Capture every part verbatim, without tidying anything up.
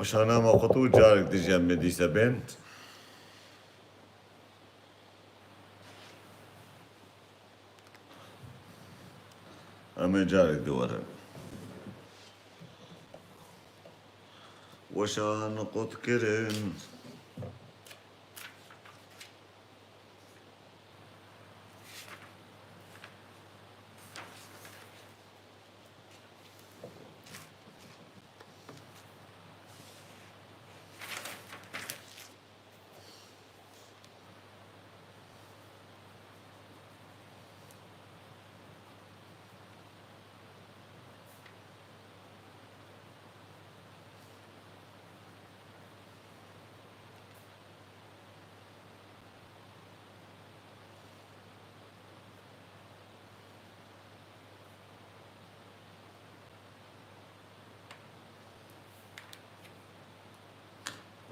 Weşana me xwe tu carek dijî em ê dîse bên. Em ê carek di werin. Weşan qut kirin.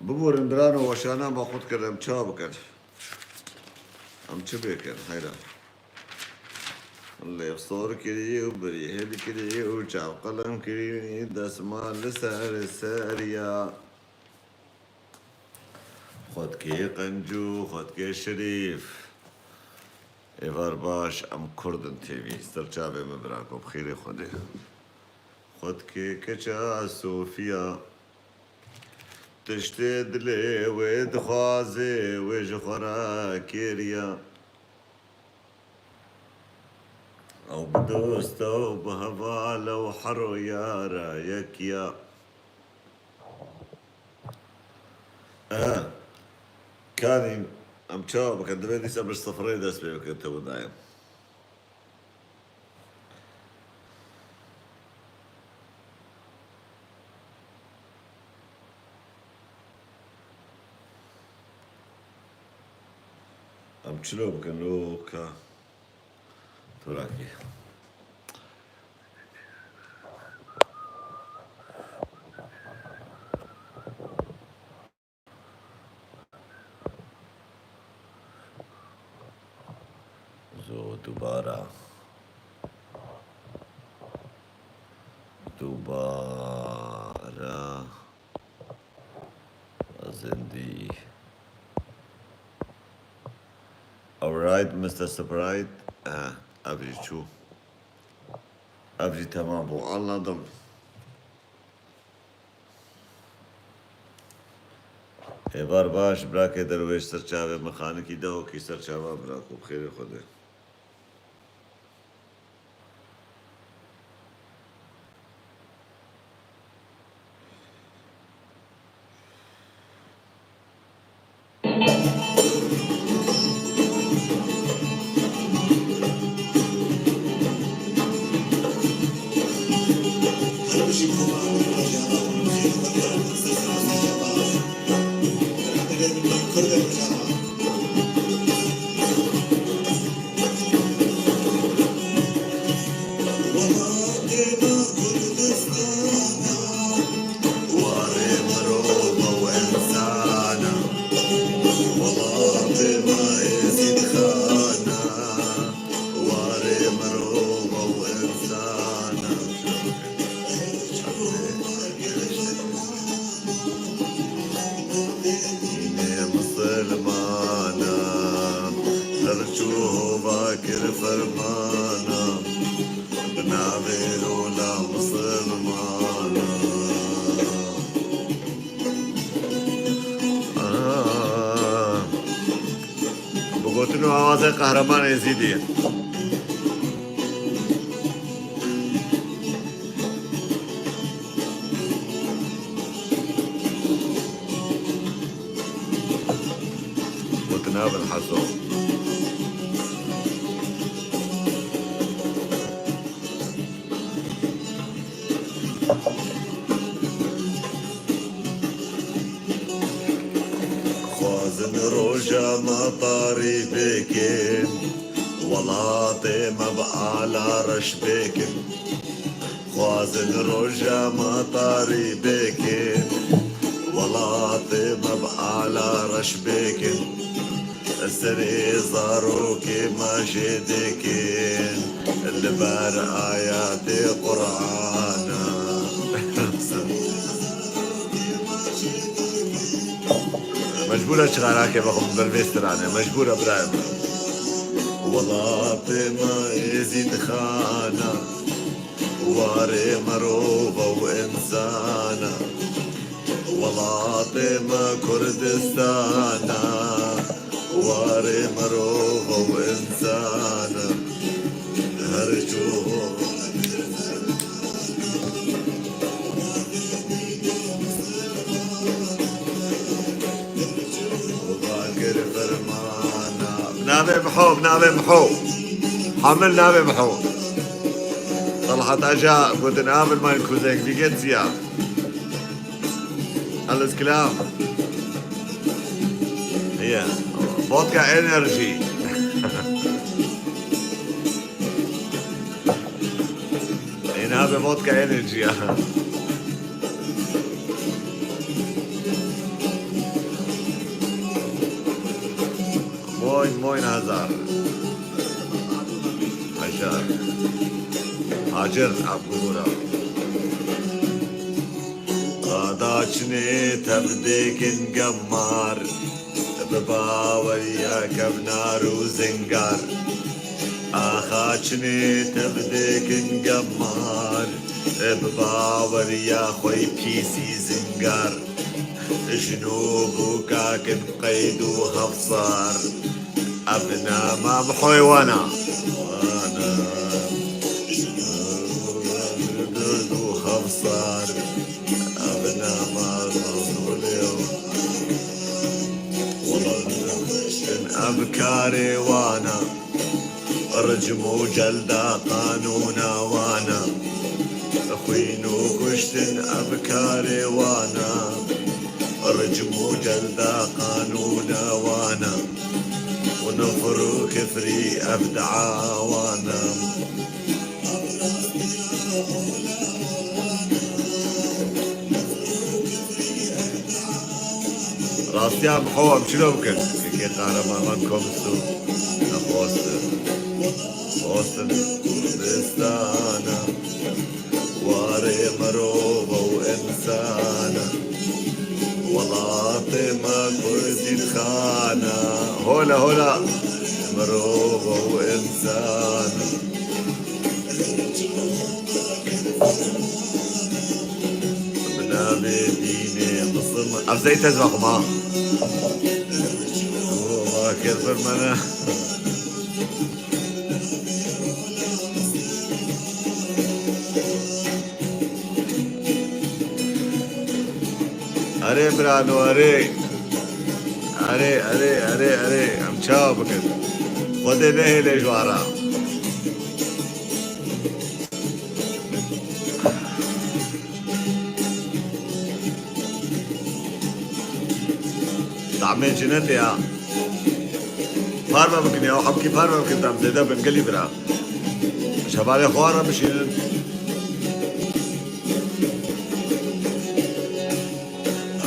Biborin birano, weşana me xwe dikir, em ça bikin? Em çi bêkin? Heyra. Lêv sor kirî û birî hêl kirî û çav qelem kirî, destmal li ser seriya. Xwedkê qencû, xwedkê şerîf. Êvar baş, em Kurd in T V. Ser çavê min birako, bi xêrê Xwedê. Xwedkê keça Sofiya. Tiştê dilê wê dixwazê, wê ji xwe re kêriya. Ew bi dost e û bi heval e û hero yara yek ya. Ehe. Kanî em çawa bikin? Divê dîsa bi sifirê dest pê bikin, te wina ye. Em çilo bikin lo ka. Turakî. Zo dubara. Dubara. Zindî. Alright, Mister Sprite. Eh, ev jî çû. Ev jî temam bû. Anladım. Êvar baş, birakê Derwêş, ser çavê min xanikî de, wekî ser çava birako, bi xêrê Xwedê. Dînê misilmana, her çû hova kir fermana, bi navê rola misilmana. Ah, bi gotin û awazê Qehreman Êzîdî. Gotina bin Heso. Xwazin roja me tarî bikin, welatê me bi ala reş bikin. Xwazin roja me tarî bikin, welatê me bi ala reş bikin. Serê zarokê me jê dikin, li ber ayetê Qur'ana. Mecbûr e çixarakê vexwim ber vê stranê. Mecbûr e birayê min. Welatê me Êzîdxana, warê mirova û insana. Welatê me Kurdistana, warê mirova û insana. Her çû Navê Miho, navê Miho. Hamil navê Miho. Talhat Aca, guten Abend, mein Cousin, wie geht's dir? Alles klar? Hier. Vodka Energy. Ê, navê Vodka Energy ya. Moin, moin, Hazar. Hajar. Hacer, Abdullah. Qada çinê tev dêkin gemar, bi baweriya kevnar û zingar. Axa çinê tev dêkin gemar, bi baweriya xwe pîsî zingar. Jin û bûka kin qeyd û hevsar. Ev nama bi heywana. Wana. Derd û hevsar. Ev nama Rûsûlê. Wela, ev karê wana. Ricm û celda qanûna wana. Xwîn û kuştin ev karê wana. Ricm û celda qanûna wana. Û nifir û kifrî ev dua wana. Rastiya bi hewa em çilo bikin. Kekê Kahraman van Komistu. Nexwastin. Xwastin Kurdistana. Warê mirova û insana. Welatê me Kurdî xana. Hola, hola. Mirova û insana. Bi navê dînê misilman. Ev zeyt ez vexwim ha. Vakir bir mene. Erê birano, erê. Erê, erê, erê, erê. Em çawa bikin? Xwedê nehêle ji wan re. Tamê cinetê ya. Parve bikin ya, hemkî parve bikin, tam zêde bin gelî bira. Şevalê xwe re bişînin.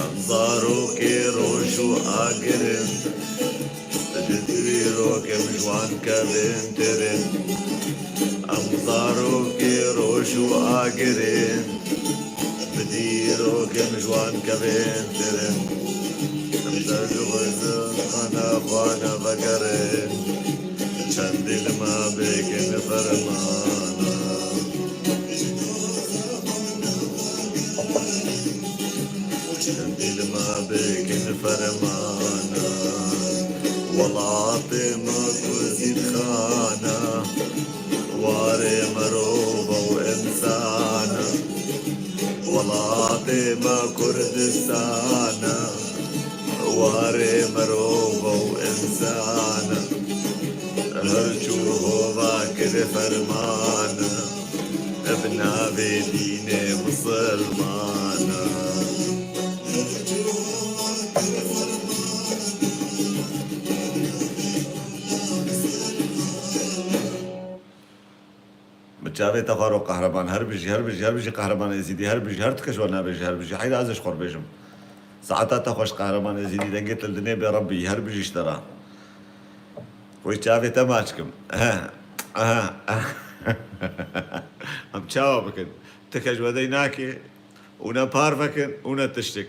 Em zarokê roj û agir in. Ji dîrokê min ji wan kevin têrin. Em zarokê roj û agir in. Bi dîrokê min ji wan kevin têrin. Em der ji xwe zindana xwe ne vegerin. Çendî li me bikin fermana. Çendî li me bikin fermana. Welatê me Kurdî xana. Warê mirova û insana. Welatê me Kurdistana. Warê mirova û insana. Her çû hova kir fermana. Bi navê dînê misilmana. Bi çavê te xwaro qehreman, her bijî, her bijî, her bijî qehreman Êzîdî, her bijî, her tu keş we nabêjî, her bijî. Heyra ez ji xwe bêjim. Saeta te xweş qehreman Êzîdî, dengê te li dinê bê Rebbî, her bijî ji te re. Wê çavê te maç kim. Ehe, ehe, ehe. Em çawa bikin? Ti keş wedey nake. Û ne parve kin û ne tiştik.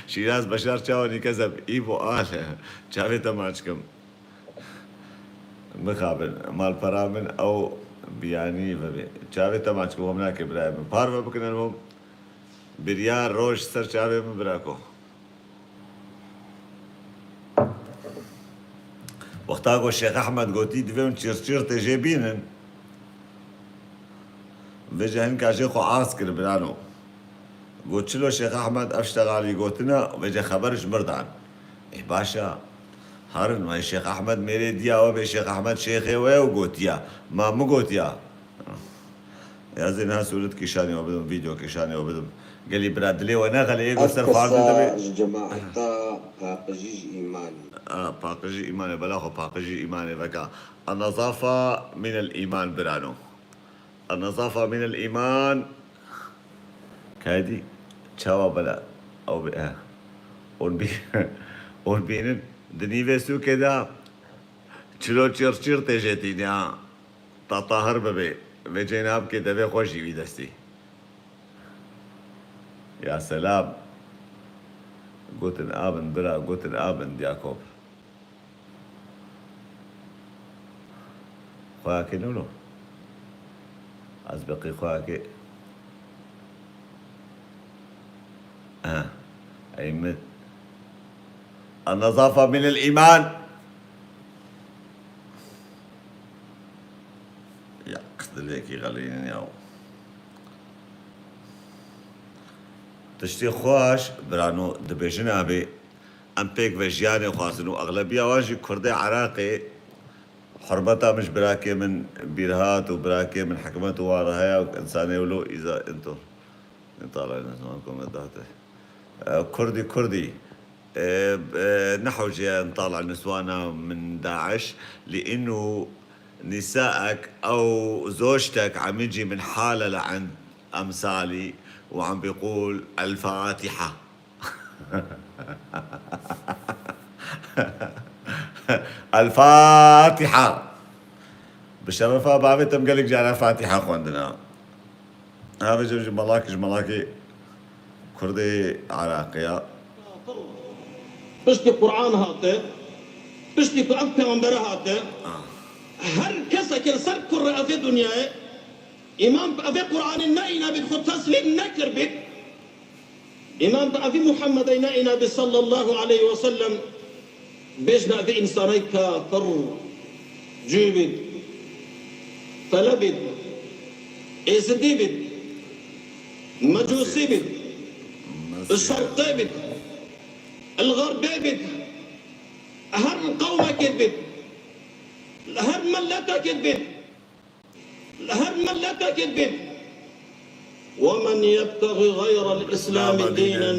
Şîraz Beşar çawa nîkezeb, î bo al. Çavê te maç kim. Mixabin, malpera min ew biyanî vebê. Çavê te maç kim, wem nake birayê min. Parve bikin, elmom. Biryar roj ser çavê min birako. Wexta ku Şêx Ehmed gotî, divê hûn çîrçîr tê jê bînin, vêce hinka jê xwe az kir, birano. Got, çilo Şêx Ehmed ev ştegalî gotine, vêce xeber ji mir dan. Ê, baş e. Herin, wê Şêx Ehmed mêrê diya we bê, Şêx Ehmed şêxê we ye û gotiya. Ma min gotiya. Ya zê niha sûret kêşanê we bidim, vîdeo kêşanê we bidim. Gelî bira dilê we nexelê, ê got ser fardê de bê. Ev qisa ji cemaeta paqijî ji îmanê. A, paqijî îmanê, bela xwe paqijî îmanê veka. Ennezafa minel îman birano. Ennezafa minel îman. Kaydî çawa bela. Ew bê, eh. Hûn bî-, hûn bînin di nîvê sûkê de çilo çîrçîr tê jê tîne ha. Ta tahir bibê, vê cê nabikê devê xwe jî wî destî. Ya selam. Gotin abin bira, gotin abin Yakob. Xweyakê nûno. Ez beqî xweyakê. Ha, ey min. Ennezafa minel îman. Ya, dilekî xelînin ya. Tiştê xweş, birano, dibêjin abê, em pêk ve jiyanê xwazin û exlebiya wan jî Kurdê Iraqê, hurmeta min ji birakê min Bîrhat û birakê min Hikmet û wan re heye û insanê wilo îza into. انطلع نسوانكم الدهتة. Kurdî, Kurdî. E, e, نحو جاي انطلع نسوانا من داعش، لأنه نسائك أو زوجتك عم يجي من حالة لعند أمثالي وعم بيقول الفاتحة. الفاتحة. Bi şerefa bavê te em gelek cara Fatiha xwendina. Ha, vêca ji melak, ji melakê Kurdê Iraqê ya. Piştî Quran hate, piştî ku ev pêxembere hate, her kesek li ser kurê evê dinyayê, îman bi evê Quranê neîna bît, xwe teslîm nekir bît, îman bi evî Muhammedê neîna bît sallallahu aleyhi ve sellem, bêjna vê însanê kafir, cû bît, fele bît, êzidî bît, mecûsî bît, li şerqê bît, li xerbê bît, her qewmekê bît, her milletekê bît. Li her milletekê bît. ومن يبتغ غير الإسلام دينا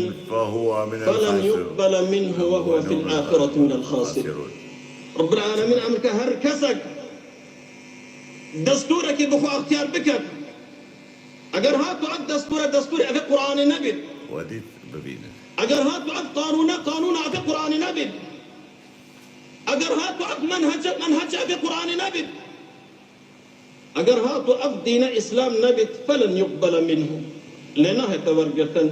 فلن يقبل منه وهو في الآخرة من الخاسرين. Rabbil Alemîn emir ke her kesek destûrekê bi xwe extiyar biket. Eger hatu ev destûre, destûrê evê Qur'anê nebît. Eger hatu ev qanûne, qanûna evê Qur'anê nebît. Eger hatu ev menhece, menhece evê Qur'anê nebît. Eger hatu ev dîne Îslam nebît, فلن يقبل منه. Lê nahête wergirtin.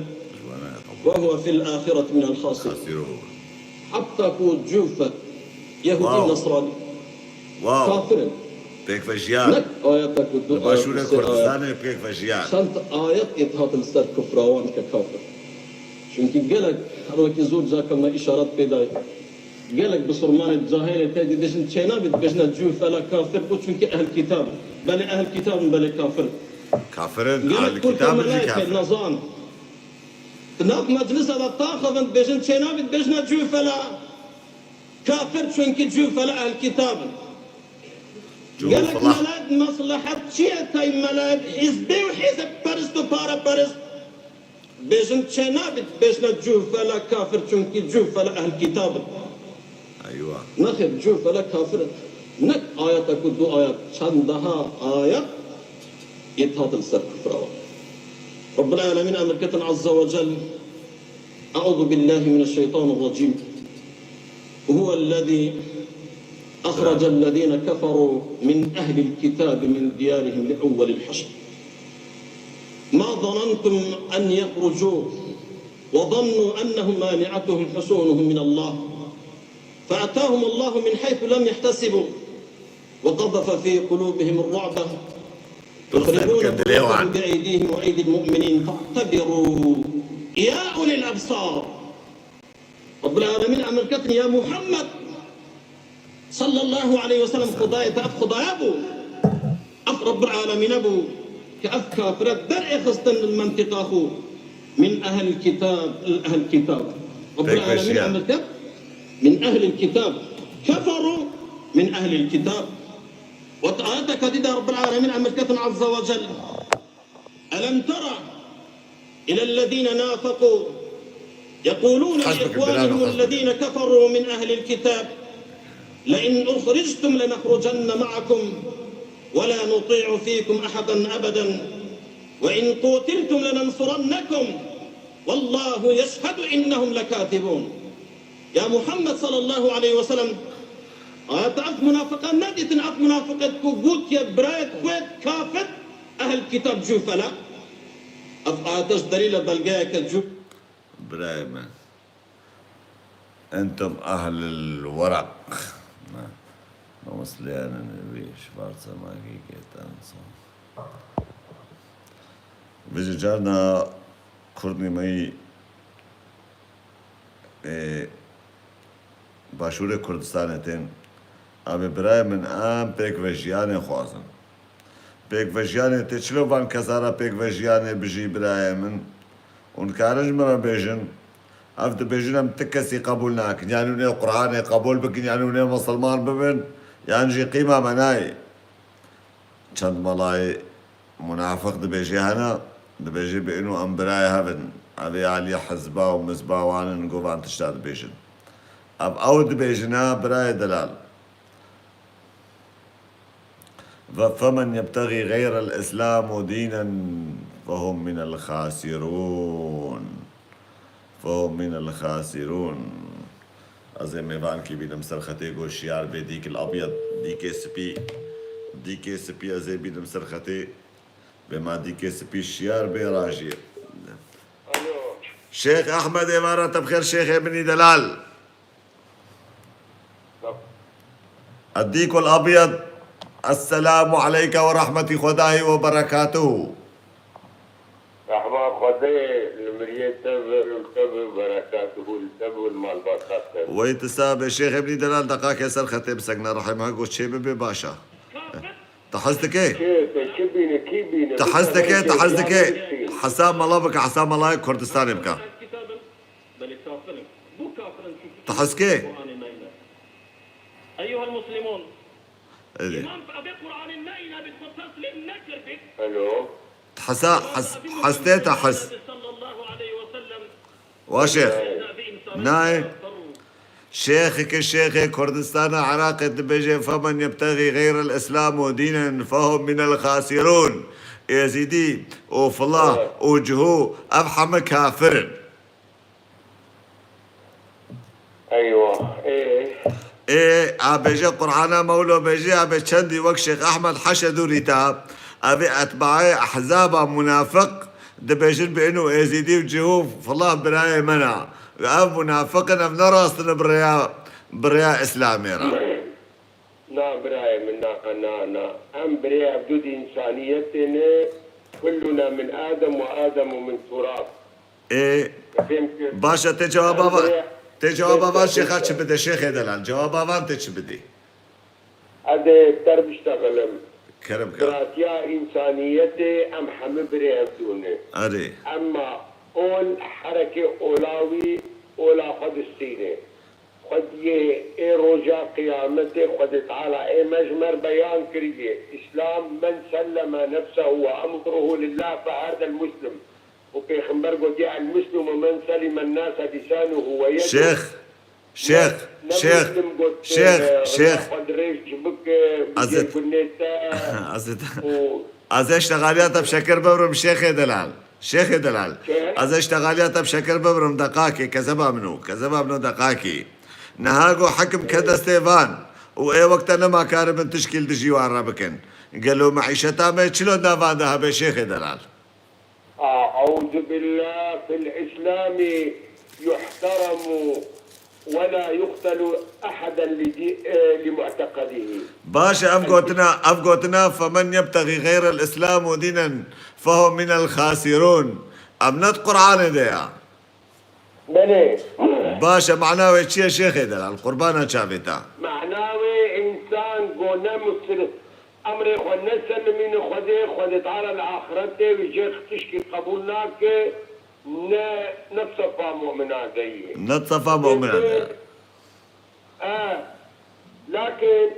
وهو في الآخرة من الخاسرين. Heta ku cûfe, Yehûdî, Nasranî, kafir in. Pêkvejiyan. Nek ayeta ku du ayet, sê ayet. Li Başûrê Kurdistanê pêkvejiyan. Çend ayet êt hatin li ser kufra wan ke kafir. Çunkî gelek, her wekî zor cake me îşaret pê dayî. Gelek bisurmanê cahilê te dibêjin çênabî dibêjine cû fela kafir bû, çunkî ehl kitab in. Belê ehl kitab in, belê kafir in. Kafir in, gelek ehl kitab in jî kafir in. Nezan. Di nav meclisa de taxivin dibêjin çênabî dibêjine cû fela kafir, çunkî cû fela ehl kitab in. Gelek melayet meslehet çi ye tey melayet hizbî û hizb perist û pare perist. Bêjin çênabît, bêjine cûfele kafir, çunkî cûfele ehl kitab in. Eywa. Nexêr, cûfele kafir in. Nek ayeta ku du ayet, çendeha ayet êt hatin ser kufra wan. Rabbul Alemîn emir ketin Azze ve Cel, Euzu billahi mineşşeytanirracîm. هو الذي أخرج الذين كفروا من أهل الكتاب من ديارهم لأول الحشر ما ظننتم أن يخرجوا وظنوا أنهم مانعتهم حصونهم من الله فأتاهم الله من حيث لم يحتسبوا وقذف في قلوبهم الرعب يخربون بيوتهم بأيديهم وأيدي المؤمنين فاعتبروا يا أولي الأبصار. Rabbul Alemîn emir ketin ya Muhammed sallallahu aleyhi ve sellem, Xwedayê te ev Xwedaya bû, ev Rabbul Alemîne bû ke ev kafire derê xistin li mentiqa xwe min ehlil kitab, li ehlil kitab. Rabbul Alemîn emir ket min ehlil kitab. Keferu min ehlil kitab. Wet ayeteke dî de Rabbul Alemîn emir ketin azze ve cel. ألم تر إلى الذين نافقوا يقولون لإخوانهم الذين كفروا من أهل الكتاب لئن أخرجتم لنخرجن معكم ولا نطيع فيكم أحدا أبدا وإن قوتلتم لننصرنكم والله يشهد إنهم لكاذبون. Ya Muhammed sallallahu aleyhi ve sellem, ata ev munafiqan nedîtin, ev munafiqet ku gotiye birayet xwe kafir, ehl kitab cufela. Ev ayete ji delîle belgeyeke cû. Birayê min. Entum ehlil weraq. Mamosteyanên wî ji bar semagî gêtan son. Vêca carna kurdî me yî ê Başûrê Kurdistanê tên. Abê birayê min, em pêkvejiyanê xwazin. Pêkvejiyanê tê çilo van kesa re pêkvejiyanê bijî birayê min? Hûn dikarin ji min re bêjin? Ev dibêjin em ti kesî qebûl nakin. Yan hûn ê Qur'anê qebûl bikin, yan hûn ê misilman bibin, yan jî qîma me nayê. Çend melayê munafiq dibêje hene, dibêje bi ino em birayê hev in. Ev ê alî hizba û mizba wan in, go van tişta dibêjin. Ev ew dibêjine birayê delal. Ve femen yebtexî xeyrel îslam dînen fehum minel xasirûn. Fehum minel xasirûn. Ez ê mêvankî bînim ser xetê, go şiyar bê dîkil abyad, dîkê spî, dîkê spî ez ê bînim ser xetê. Bê ma dîkê spî şiyar bê rajiyê. Alo. Şêx Ehmed, êvara te bi xêr şêxê min î delal. Eddîkul Abyad, Esselamu aleyke ve rahmetî Xwedayî ve berekatuhu. Rehma Xwedê li miriyê te ve, li te ve, berekatuhu li te ve, li malbata te ve. Wey ti sabe, şêxê min î delal deqakê ser xetê bi sekne rehê me, go çê bibe baş e. Te hez dike? Çê, te çi bîne, kî bîne? Te hez dike, te hez dike. Hesa mala bike, hesa malayê Kurdistanê bike. Belê kafir in. Bu kafir in çünkü. Tu hez ke? Kur'anê me yine. Eyyuhel muslimun. Edi. Îman bi Kur'anê me yine bi xwe teslim nekir bi. Alo. Tu hesa, hes-, hestê te hes. Sallallahu aleyhi ve sellem. Wa şêx. Nayê. Şêxeke şêxê Kurdistana Iraqê dibêje, "Femen yebtexî xeyrel Îslam û dînen fehuve minel xasirûn." Êzîdî û filah û cihû, ev heme kafir in. Eywa, ê. Ê, a bêje Qur'ana mewlo bêje, a bê çendî wek Şêx Ehmed Heşedûrî ta, ev ê etbaê ehzaba munafiq dibêjin bi ino êzîdî û cihû filah birayê me ne. Ev munafiq in, ev ne rast in bi rêya, bi rêya Îslamê re. Na birayê min, na, na, na. Em birê ev dû di însaniyetê ne. Kulluna min Adem ve Ademu min turab. Ê, baş e, tê cewaba va-, tê cewaba van şêxa çi bide, şêxê delal? Cewaba van tê çi bidî? Ez ê ter biştexilim. Kerem ke. Biratiya însaniyetê em hemî birê ev dû ne. Erê. Emma ol herekê ola wî, ola xwe distîne. Xwediyê ê roja qiyametê Xwedê Teala ê me ji me re beyan kiriye. Îslam, "Men selleme nefsehu ve emruhu lillah fehadel muslim." Û Pêxember gotiye, "El muslimu men selimen nase lisanuhu ve yeduhu." Şêx, şêx, şêx, şêx, şêx. Xwe dirêj bike, bigê gunê te. Ez ê te-, û ez ê ştexaliya te bi şekir bibrim, şêxê delal. Şêxê delal. Çi? Ez ê ştexaliya te bi şekir bibrim, deqakê, kezeba min o, kezeba min o deqakê. Niha go hekim ke destê van û ê wek te nema karibin tişkî li dijî wan re bikin. Gelo meîşeta me çilo nav van de hebe, şêxê delal? أعوذ بالله، في الإسلام يحترم ولا يقتل أحدا لدي-، آه، لمعتقده. Baş e, ev gotina, ev gotina, "Femen yebtexî xeyral Îslam dînen fehuve minel xasirûn." Em ne di Qur'anê de ya. Belê. Baş e, mana wê çi ye şêxê delal? Qurbana çavê te. Mana wê însan go ne muslim, emrê xwe ne selimîne Xwedê, Xwedê Teala li axretê wî jê tişkî qebûl nake, ne, ne sefa mu'mina de ye. Ne sefa mu'mina de ye. Ê, e, lakin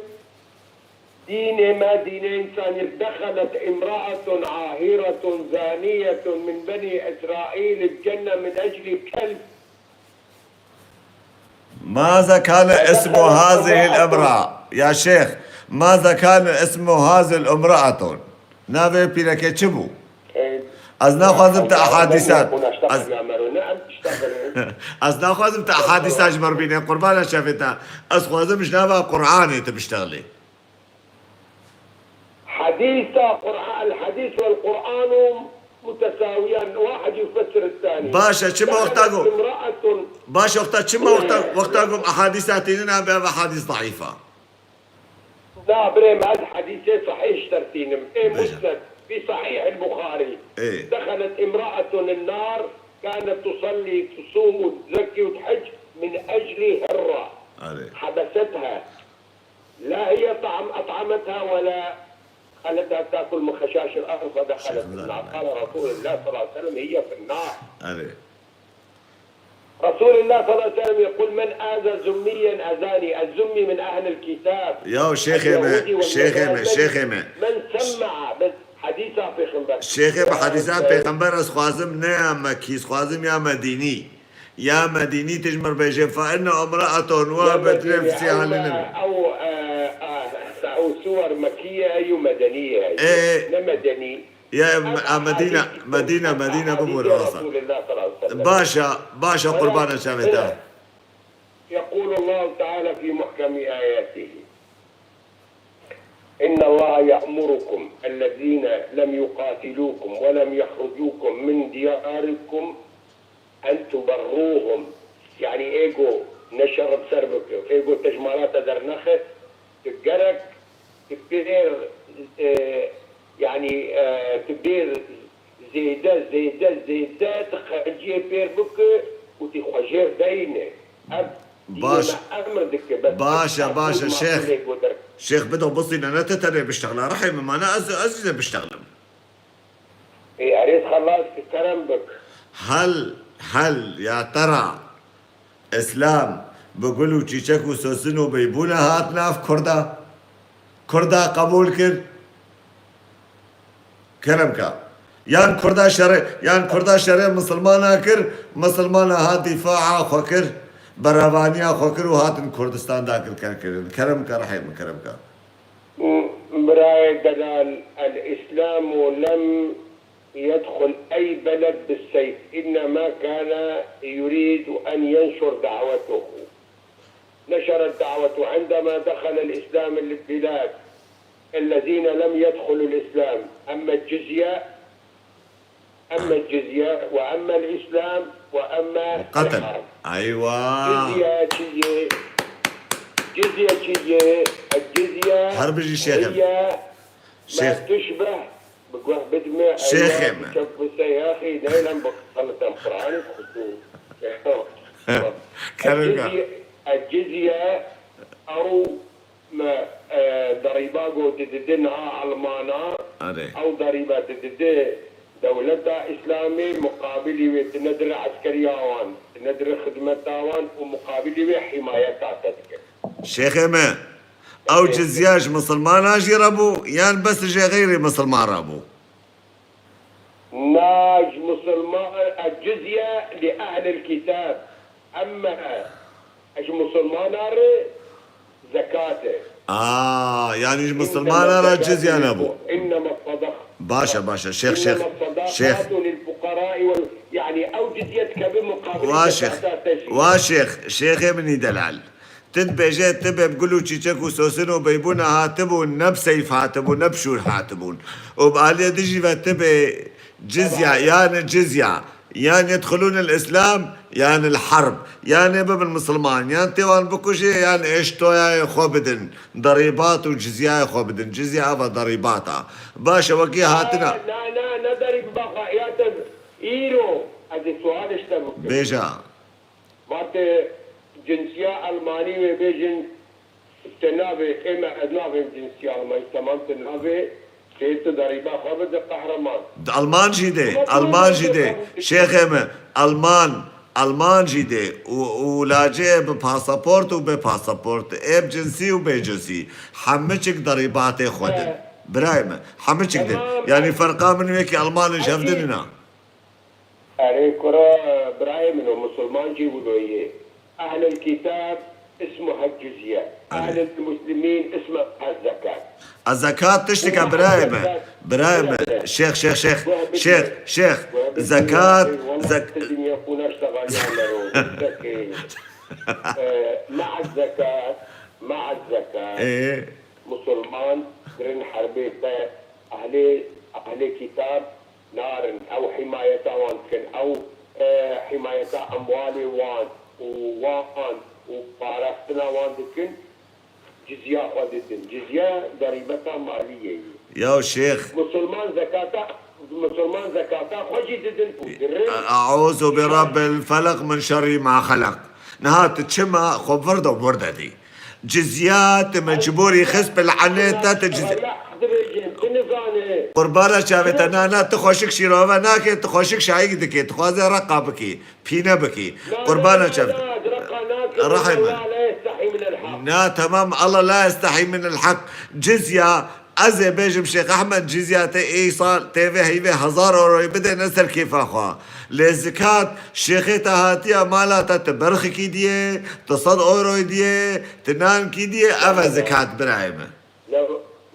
dînê me, dînê însaniyet, دخلت امرأة عاهرة زانية من بني إسرائيل الجنة من أجل كلب. ماذا كان اسم هذه الامرأة؟ Ya şêx, ماذا كان اسم هذه الامرأة؟ Navê pîrekê çi bû? Ê, Ez naxwazim te ehadîsa, ez, ez naxwazim te ehadîsa ji me re bîne, qurbana çavê te. Ez xwazim ji nava Qur'anê tu biştexlî. حديث، قرآن، الحديث والقرآن متساويان، واحد يفسر الثاني. Baş e, çima wexta ku، امرأة، baş e, wexta çima wexta، wexta ku em ehadîsa tînin, em bi ev ehadîs zeîf a. لا، بريم، هذا حديث صحيح اشترتينم. إيه، بجد. مسند في صحيح البخاري. إيه. دخلت امرأة النار، كانت تصلي، تصوم، وتزكي، وتحج من أجل هرة. عليه. حبستها. لا هي طعم-، أطعمتها ولا خلتها تأكل من خشاش الأرض، فدخلت النار. قال رسول الله صلى الله عليه وسلم: "هي في النار". عليه. رسول الله صلى الله عليه وسلم يقول: "من آذى ذميا آذاني". الذمي من أهل الكتاب. Ya şêxê me، اليهودي şêxê me، والنصراني. Şêxê me. من سمع، بس حديث pêxember. Şêxê me, hadîsa pêxember ez xwazim ne ya Mekkî, ez xwazim ya Medînî. Ya Medînî tu ji min re bêje, فإن امرأة وهبت نفسها للنبي. أو، آه، آه، أو سور مكية أو مدنية. Ê. Ne medeni. Ya, a, Medîne, Medîne, Medîne bibû, rast e. Baş e, baş e, qurbana çavê te. يقول الله تعالى في محكم آياته: "إن الله يأمركم الذين لم يقاتلوكم ولم يخرجوكم من دياركم أن تبروهم". Yani ê ku ne şer bi ser bike, ê ku te ji mala te dernexe, tu gerek tu pêr, e, yani, e, tu pêr zêde, zêde, zêde tu xerciyê pêr bike û tu xwe jêr deyne. Ev dînê me emr dike, bes baş e, baş e, şêx. Şêx bido bisîne, ne tu tenê biştexle. Rihê min mane, ez, ez jî de biştexlim. Ê, erê xelas, kerem bik. Hel, hel ya te ra Îslam bi gul û çîçek û sosin û beybûne hat nav Kurda? Kurda qebûl kir? Kerem ka. Yan Kurda şerê, yan Kurda şerê misilmana kir, misilmana hat dîfaa xwe kir, berevaniya xwe kir û hatin Kurdistan dakir ker kirin. Kerem ka, rihê min, kerem ka. برای دلال، الإسلام لم يدخل أي بلد بالسيف، إنما كان يريد أن ينشر دعوته. نشر الدعوة. عندما دخل الإسلام البلاد، الذين لم يدخلوا الإسلام، أما الجزية، أما الجزية، وأما الإسلام، وأما القتل. الحرب. أيوة. جزية، جزية، جزية، جزية، الجزية هر بيجي شيخ. هي ما شيخ. تشبه، بقوه بدمه، شيخ أيوة، يا ما. بشوف بس يا أخي، دايمًا بخلط القرآن بخصوص. كلمة. الجزية، الجزية أو Me, e, derîba ku tu didî niha Elmana, Erê. Ew derîba tu didî dewleta Îslamî, muqabilî wê tu nedire eskeriya wan, tu nedire xidmeta wan û muqabilî wê hîmayeta te dike. Şêxê me, ew cizya ji misilmana jî re bû, yan bes ji xeyrî misilman re bû? Na, ji misilman, e, cizye li ehlil kitab. Emme ji misilmana re zekat e. Aa, yani ji misilmana re cizye nebû. Innema sadaq. Baş e, baş e. Şêx, şêx, şêx. Innema sadaqatu lil fuqarai wal, yani ew cizye dikeve muqabil zekata te jî. Wa şêx, şêxê min î delal. Tu dibêje, tu bê bi gul û çîçek û sosin û beybûna hatibûn, ne bi seyf hatibûn, ne bi şûr hatibûn. Û bi aliyê din jî ve tu bê Cizya, yani cizya. Yan yedxulûn el-Îslam, yan el-herb. Yani bibin misilman, yan tê wan bikujê, yan êştoyayê xwe bidin. Derîbat û cizyayê xwe bidin. Cizya eva derîbat a. Baş e, wekî hatina. Na, na, na, ne derîbat xwe, ya te îro, ez ê sualê ji te bikim. Bêje. Vate cinsiya Almanî wê bêjin, te navê, ê me ez navêm cinsiya Almanî, temam te navê, tê tu derîba xwe bide qehreman. Alman jî dê, Alman jî dê. Şêxê me, Alman, Alman jî dê. Û, û lacê bi pasaport û bê pasaport, ê bi cinsî û bê cinsî. Hemiçik derîbatê xwe din. He. Birayê me, hemiçik din. Tamam. Yani ferqa min wê ki Alman in ji hev din ina. Erê kura birayê min o, musulman jî wilo yê. Ehlul kitab ismuha cizye. Erê. Ehlul muslimîn ismuha zekat. A zekat tiştik e birayê me. Birayê me. Şêx, şêx, şêx. Şêx, şêx. Zekat, zek- Dinya xuna ştexaliyan mero. Mea zekat, mea zekat. Ee? Musulman dirin herbê te ehlê, ehlê kitab narin, ew himayeta wan dikin, ew, e, himayeta emwalê wan û wan û parastina wan dikin, cizya xwe didin. Cizya derîbeta maliyê ye. Ya şêx. Musulman zekata, musulman zekata xwe jî didin û dirin. Eûzu bi rabbil felaq min şerri ma xelaq. Niha tu çima xwe virda wirde dî? Cizya, tu mecbûrî xist bi lanê te, tu cizya. Qurbana çavê te, na, na, tu xweşik şîrove nake, tu xweşik şayîk dike, tu xwaze reqa bikî, pîne bikî. Qurbana çavê te. Rehim. Na, temam, Allah la yestehî min el-heq. Cizya, ez ê bêjim Şêx Ehmed, cizya te ê sal tê vê heyvê hezar euroyê bidêne ser kêfa xwe. Lê zikat, şêxê te hatiye mala te, tu berxikî diyê, tu sed euroyê diyê, tu nankî diyê, ev e zikat birayê min. Ne,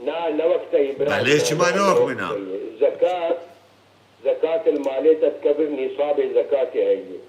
na, ne wek te yî birayê min. Belê, çima ne wek min a? Zekat, zekat li malê te dikeve nîsabê zekatê heye.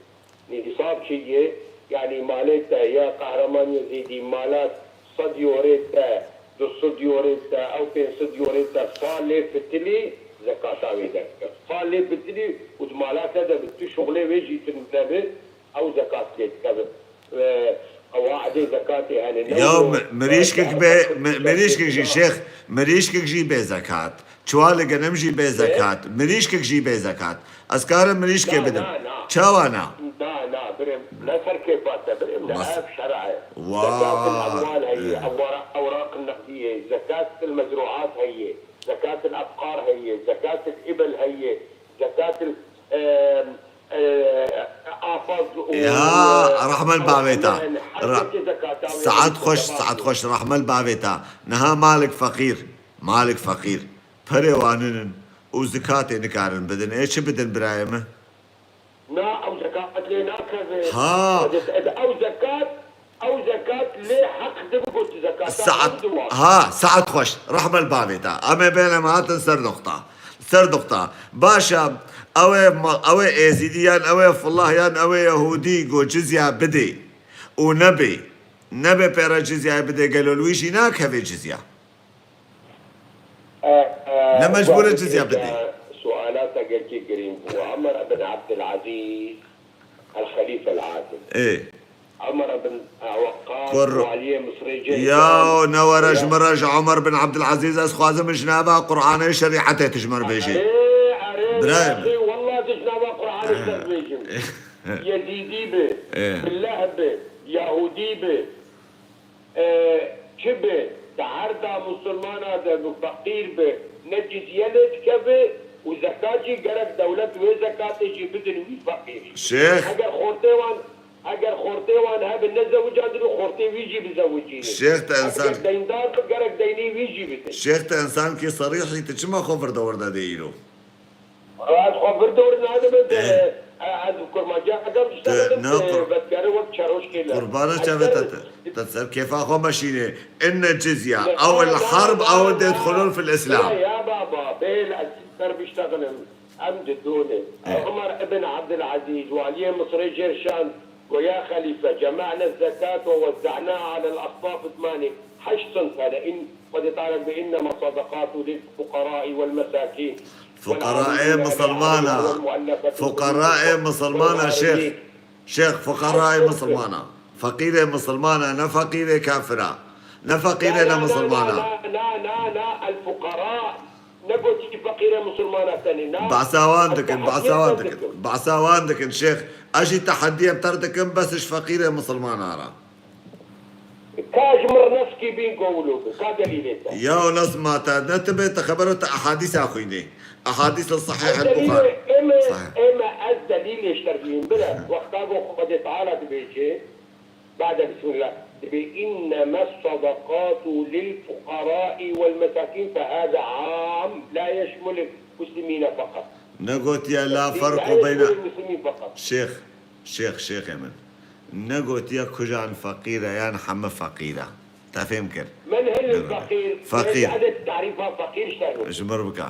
Nîsab çi ye? Yanî malê te ya Qehreman Yezîdî mala sed yorê te, du sed yorê te, ew pênc sed yorê te salê fitilî zekata wê derdikeve. Salê fitilî û di mala te de bi tu şuxlê wê jî tune bi, ew zekat lê dikeve. Ew, ew edê zekatê hene. Ne Ya wilo mi-, mirîşkek bê, mi-, mirîşkek jî şêx, mirîşkek jî bê zekat. Çuwalê genim jî bê zekat. Mirîşkek jî bê zekat. Ez karim mirîşkê bidim. Na, na, na. Çawa na? Na, na, birê, ne ser kêfa te, birê, ne, ev şer'a ye. Wa. Zekat el-emwal heye, ewra-, ewraq el-neqdî ye, zekat el-mezruat heye, zekat el-ebqar heye, zekat el-îbil heye, zekat el-, e, e, afaz û, Ya, e, rehmel bavê ta. Ra-, saet xweş, saet xweş, rehmel bavê ta. Niha malik feqîr, malik feqîr. Perê wan nin û zikatê nikarin bidin. Ê çi bidin birayê min? Na, ew zekat lê nakeve. Ha. Ew zekat, ew zekat lê heq dibe ku tu zekata Saet, ew diwa. Ha, saet xweş. Rehmel bavê te. Em ê bêne me hatin ser noqta. Ser noqta. Baş e, ew ê ma-, ew ê êzîdî yan, ew ê fillah yan, ew ê yehûdî ku cizya bidê û nebê. Nebê pêre cizyayê bidê, gelo li wî jî nakeve cizya? E, e, Ne mecbûr e cizya bidî. Sualata gelkî girîng bû. Umar ibn Abdulaziz, el-Xelîfe el-Adil. Ê. Umar ibn, e, Weqqas, Kur-, waliyê Misrê cê Ya, ne were ji min re ji Umar bin Abdulaziz, ez xwazim ji nava Qur'anê şerîetê tu ji min re bêjî. Erê, erê, Birayê min. Wexî, wallah tu ji nava Qur'anê ji te re bêjim. Yezîdî bi, Ê. Billah bi, Yahûdî bi. E, çi bi, di erda musulmana de bi feqîr bi, ne cizye lê dikeve û zekat jî gerek dewlet wê zekatê jî bidin wî feqîrî. Şêx. Eger xortê wan, eger xortê wan hebe nezewicandin û xortê wî jî bizewicînin. Şêx te insan Eger deyndar bi, gerek deynê wî jî bidin. Şêx te insankî serîhî, tu çima xwe virde wirde dê îro? Ez xwe vir dor nadime de, Eh. e, ez kurmancî hekam Te diştexilim, ne e, kur- vedkere wek çeroşkê le. Qurbana Ez çavê ser te, te, te ser kêfa xwe meşînê. Inne cizya, Ne, ew el ne, harb, ne, ew ne, dedxulûn fil Îslam. Ya, ya baba, bêl ez ser biştexilim. Em didone. Eh. Umar ibn Abdulaziz, waliyê Misrê jêr şand, got, يا خليفة، جمعنا الزكاة ووزعناها على الأصناف الثمانية، heşt sinf hene. In, Xwedê Teala bi, إنما الصدقات للفقراء والمساكين. Fuqaraê misilmana. Fuqaraê misilmana, şêx. Şêx, fuqaraê misilmana. Feqîrê misilmana, ne feqîrê kafira. Ne feqîrê, ne misilmana. Na, na, na, na, na, el fuqara. Negotî feqîrê misilmana tenê, na. Behsa wan dikin, behsa wan dikin. Behsa wan dikin, şêx. Ez jî teheddiyê te dikim, bes ji feqîrê misilmana re. Ka ji mir neskî bîn go wilo bû, ka delîlê te. Ya nas ma te, ne tu bê te xebero te ehadîsa xwînê. Ehadîsa sahih el Buxari. Ême, ême ez delîlê ji te bîn. Bire, wexta go Xwedê Teala dibêje, bade bismillah, dibê, "İnnemâ sadakatu lil fuqarai vel mesakîn, fehâze am, la yeşmulil muslimîne feqat." Negotiye la ferqu beyne. Şêx, Şêx, şêxê min. Negotiye kujan feqîr e yan heme feqîr e. Te fêm kir? Men hil feqîr. Feqîr. Hadi tarîfa feqîr ji te bike. Ji mir bike.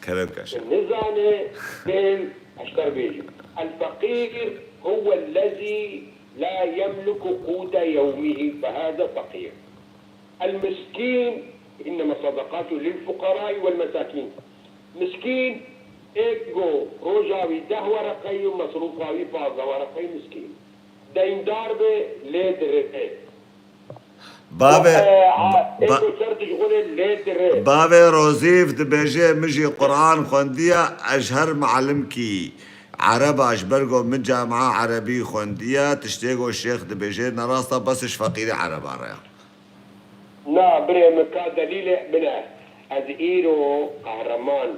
Kerem ke şêx. Nizane, bêm, ez ji te bêjim. El feqîr huwellezî la yemliku qûte yewmihi, fehâze feqîr. El miskîn, innema sadakatu lil fuqarai vel mesakîn. Miskîn, ê go roja wî deh wereqe ye û mesrûfa wî pazdeh wereqe ye, miskîn. Deyndar be, lê dire. Bavê, ê go ser dişxulê, lê dire. Bavê Rozîf dibêje, min jî Quran xwendiye, ez ji her muallimkî ereba ji ber go min camia erebî xwendiye, tiştê go şêx dibêje, ne rast e, bes ji feqîrê ereba re ye. Na, birê min ka delîlê bine. Ez îro qehreman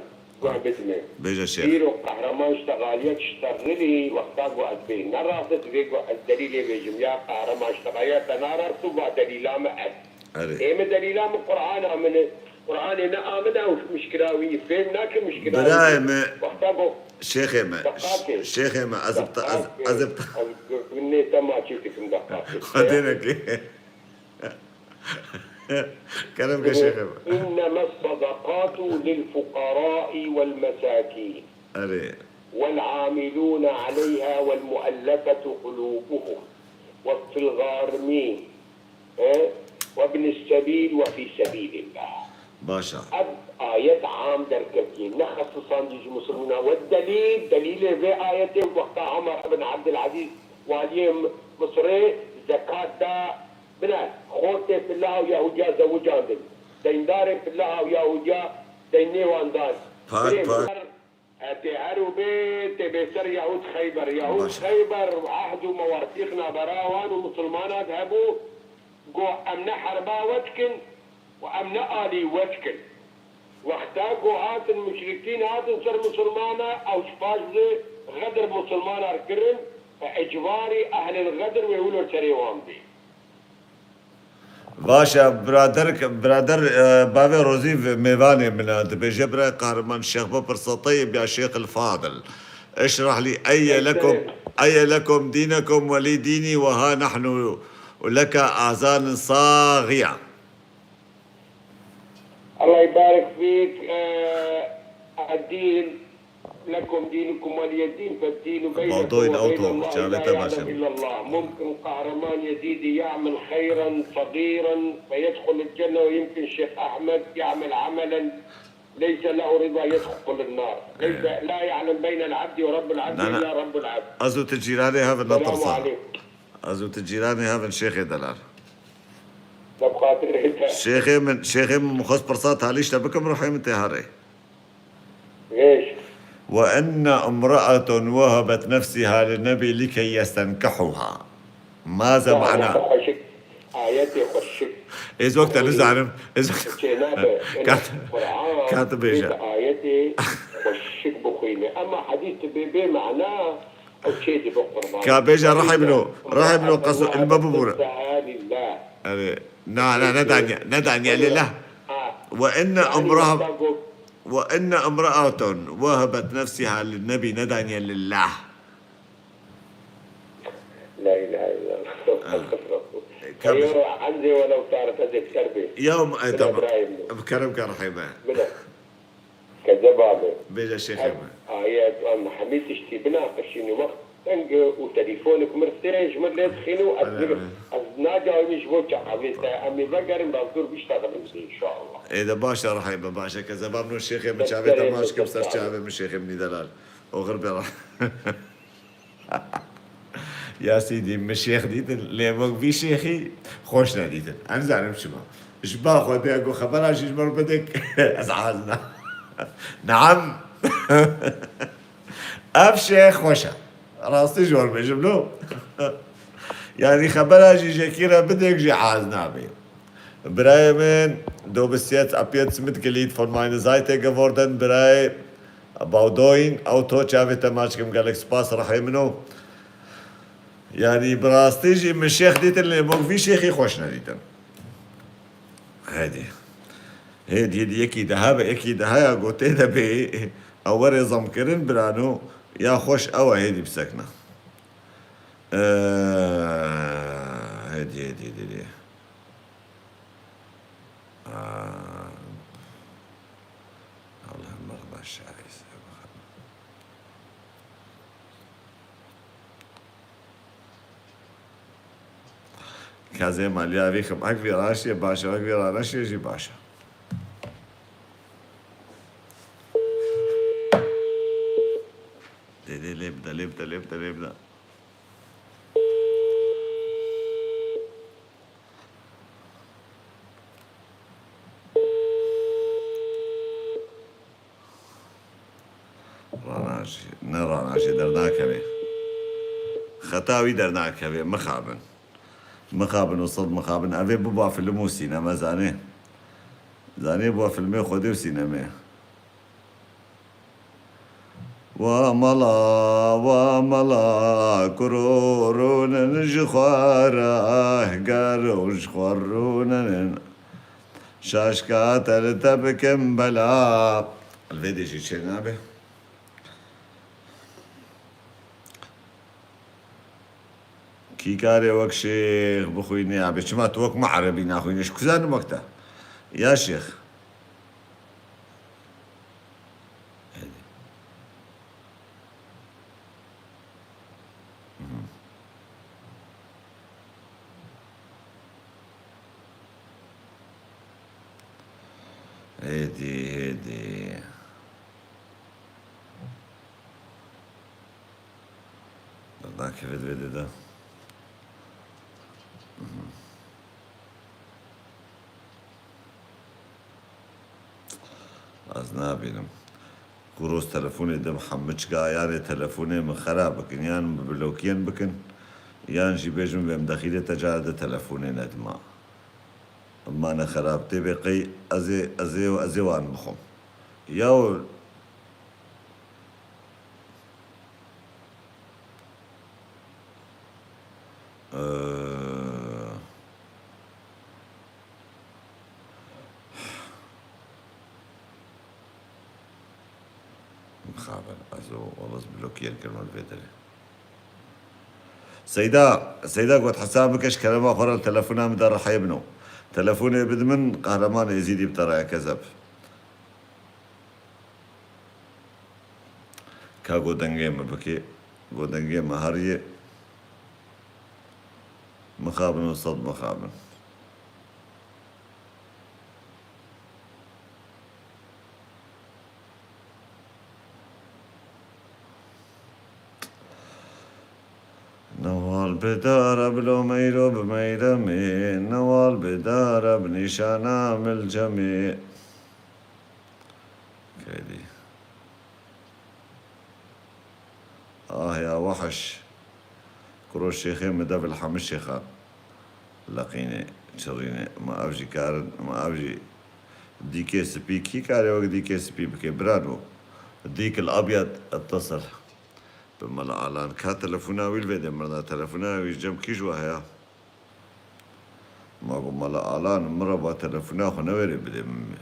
guh bidime. Bêje şêx. Îro qehreman ji te xaliye tişterrilî wexta ku ez bê. Ne rast e divê ku ez delîlê bêjim. Ya qehreman ji te xaliye te narast û va delîla min ez. Erê. Ê min delîla min Qur'ana min e. Qur'anê ne a min e û mişkila wî. Fêm nake mişkila wî. Birayê min. Wexta ku. Şêxê min. Deqakê. Şêxê min. Ez bi te, ez, ez bi te. Deqakê. Ez gunê te maçî dikim deqakê. Xwedê neke. Kerem ke şêxê. إنما الصدقات للفقراء والمساكين. Erê. والعاملين عليها والمؤلفة قلوبهم وفي الغارمين، e, وابن السبيل وفي سبيل الله. Baş e. Ev ayet am derketiye. Ne xesisandî ji Musulmana. Ve delîl, delîlê vê ayetê wexta Ömer ibn Abdulaziz waliyê Misirê zekat da. Bine, xortê filaha û Yahudiya zewicandin. Deyndarê filaha û Yahudiya deynê wan dan. Pak, pak. Tê her û bê, tê bê ser Yahud Xeyber. Yahud Xeyber ehd û mewasîq navbera wan û misilmanan hebû, got, "Em ne herba we dikin û em ne alî we dikin." Wexta ku hatin muşrikîn hatin ser misilmana, ew ji paş de xedir misilmanan kirin, û icbarî ehlil xedir wê wilo serê wan bê. Baş e, birader, birader, e, bavê Rozî mêvanê min e, dibêje, birayê qehreman, Şêx bipirse, Teyib ya Şêx el Fadil, اشرح لي أي لكم، أي لكم دينكم ولي ديني، وها نحن لك آذان صاغية. الله يبارك فيك. آه، الدين لكم دينكم ولي دين، فالدين بينكم وبين الله لا يعلم إلا الله. ممكن قهرمان يزيدي يعمل خيرا صغيرا فيدخل الجنة، ويمكن شيخ أحمد يعمل عملا ليس له رضا يدخل النار. ليس، لا يعلم بين العبد ورب العبد إلا رب العبد. Ez û tu cîranê hev in, ne pirsa. Ez û tu cîranê hev in, şêxê delal. Şêxê min, şêxê min, min xwest pirsa talî ji te bikim, ruhê min tê herê. Vêj. وإن امرأة وهبت نفسها للنبي لكي يستنكحها. ماذا معناه؟ Ayetê xweşik. Ez wek te nizanim. Ez wek te. Çênabe. Kat, kat bêje. Ayetê xweşik bixwîne. Ama hadîs bê, bê mana. Ew çê dibe qurban. Ka bêje rehê min o, rehê min o qeso ilme bibûre. Erê, na, na, ne daniye, ne daniye lillah. Ve inne imra'a, ve inne imra'atun vehebet nefsiha lin-nebi, ne daniye lillah. La ilahe illallah. Eyo, anzê welew tarif ez ê ser bê. Ya, e, tamam. Bi kerem ke rehê me. Bile. Kezeba be. Bêje şêxê me. Ayet, em hemî tiştî binaqişîne. Wext deng û telîfonik mir tê, ji mir lê dixîne û ez, ez Naca wî ji bo çavê te, em ê vegerin, bavdûr biştexilin zî, inşallah. Ê de baş e, rihê min baş e, kezeba min û şêxê min çavê te maç kim ser çavê min, şêxê min delal. Oxir bê. Ya sîdî, min şêx dîtin, lê wek vî şêxî xweş nedîtin. Ez nizanim çima. Ji ba xwe bê, ku xebera jî ji min re bidik, ez hez na. Neam. Ev şêx xweş e. Rastî ji we re bêjim lo. Yanî xebera jî jekî re bidik jî hez nabî. Birayê min, du bist jetzt, ab jetzt Mitglied von meiner Seite geworden, birayê Bawdoyîn, ew to çavê te maç kim, gelek spas, rihê min o. Yanî bi rastî jî min şêx dîtin, lê min vî şêxî xweş nedîtin. Hêdî. Hêdî, hêdî, yekî daha be, yekî daha ya gotê de bê, ew were zamkirin, birano, ya xweş ew e, hêdî bisekne. Ee, hêdî, hêdî, hêdî, hêdî. Aa, Allah'ım, Allah şahit. Kezê maliya vî xim, ek vî raşiye baş e, ek vî raşiye jî baş e. Dê, dê, lê bide, lê bide, lê bide, lê bide. Ranajî, ne ranajî, dernakeve. Xeta wî dernakeve, mixabin. Mixabin û sed mixabin. Ev ê biba film û sîneme, zanê. Zanê biba filmê Xwedê û sînemê. Wa mala, wa mala, kuro rûnin ji xwe re, ger û ji xwe rûnin. Şaşka te li te bikim bela. Li vê dê jî çê nabe. Kî karê wek şêx bixwînê, abi çima tu wek me erebî naxwînî? Ji ku zanim wek te? Ya şêx. Hêdî. Mhm. Hêdî, hêdî. Nakeve di vê de de. Ez nabînim. Ku roz telefonê dim hemû çika, yanê telefonê min xera bikin, yan min blokiyen bikin, yan jî bêjin vê min dexîlê te cara de telefonê nedima. Mane xerab tê bê qey ez ê, ez ê, ez ê wan bixwim. Ya Ee, Mixabin, ez û Olis blokiyen kirin li vê derê. Seyda, Seyda got, hesab bike ji kerema xwe re li telefona min de rihê bino. Telefonê bide min, Qehreman Êzîdî bi te re ye kezeb. Ka go dengê min bikê, go dengê min heriyê. Mixabin û sed mixabin. Newal bi dara bi lo meyro bi meyremê, newal bi dara bi nîşana milcemê. Kedî. Ah ya wehiş. Kuro şêxê min dev li hemû şêxan leqînê, çirînê. Ma ev jî karin, ma ev jî dîkê spî, kî karê wek dîkê spî bike, birano? Dîk el abyad ittasal. Bi Mela Alan ka telefona wî li vê de mirna, telefona wî cem kî ji we heye? Ma got, Mela Alan, min re ba telefona xwe newêrê bidê min.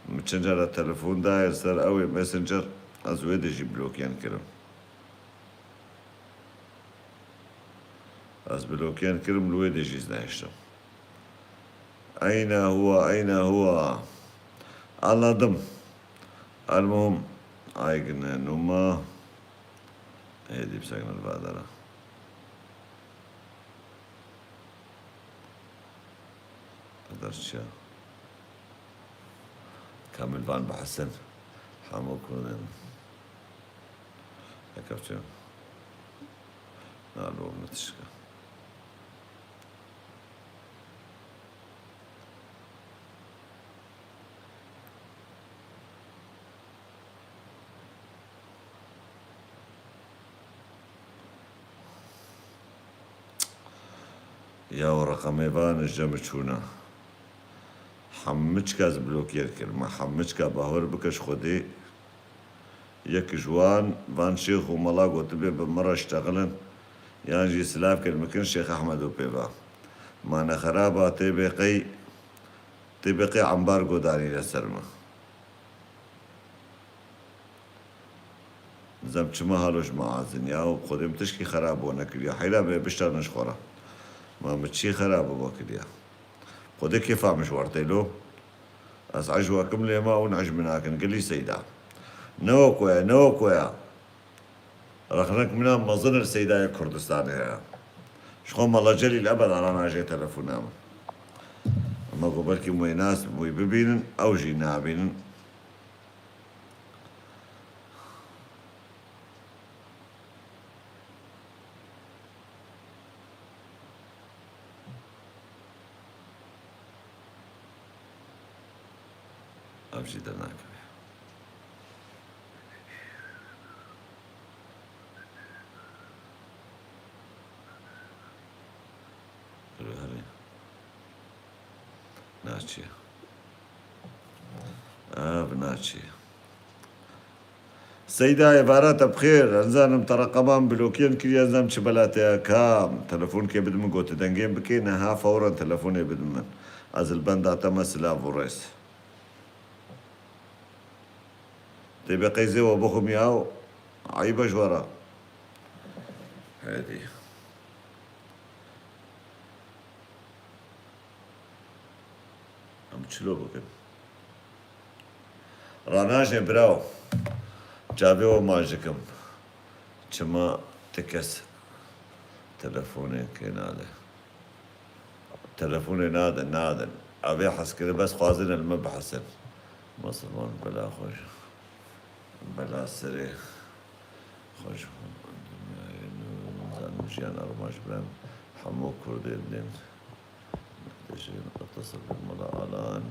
Min çend cara telefon daye li ser ew ê Messenger, ez wê de jî blokiyen kirim. Ez blokiyen kirim, li wê de jî ez nehiştim. Eyne huwa, eyne huwa. Anladım. Elmuhim, eigene Nummer. Hêdî bisekine li vadara. Derçiya. Kamil Van Bahasen. Hamo Kurden. Ekapçı. Nalo Mitişka. Ya o reqemê van ji cem çûna. Hemû çika ez blokêr kir. Me hemû çika bawer bike ji Xwedê. Yek ji wan van şêx û mela gotibe bi min re ştexilin, yan jî silav kir bikin Şêx Ehmedo pê ve. Ma ne xeraba tê bê qey, tê bê qey embargo danîne ser me. Nizam çima halo ji me azin ya û Xwedê min tişkî xerab bo nekiriya. Heyra me biştanin ji xwe re. Ma min çi xerab bo kiriya? Xwedê kêfa min ji wer tê lo. Ez ecwa kim lê ma hûn ecmî nakin. Gilî Seyda. Ne wek we, ne wek we ya. Rexnek mina mezin li Seydayê Kurdistanê heye. Ji xwe Mela Celîl ebeda ranajê telefona min. Ema ku belkî wê nas wî bibînin, ew jî nabînin. Ev jî dernakeve. Dur herê. Naçê. Ev naçê. Seyda, êvara te bi xêr. Ez nizanim te reqeman blokên kiriye, ez nizanim çi bela te ye. Kam? Telefonkê bidin min, got dengê bikê, niha fewren telefonê bidin min. Ez li benda te me, silav û rêz. Tê be qeyzê we bixwim ya, eyb e ji we re. Hêdî. Em çilo bikin. Ranajê biraw. Çavê we maç dikim. Çima ti kes telefonê kê nade? Telefonê nadin, nadin. Ev ê hez kiri bes xwazin li min bihesin. Musulman bela xwe ji, bela serê xwe ji dinyayê nû zanim jiyan armanc biran hemû Kurdên din. Dejin اتصل بالملا Alan.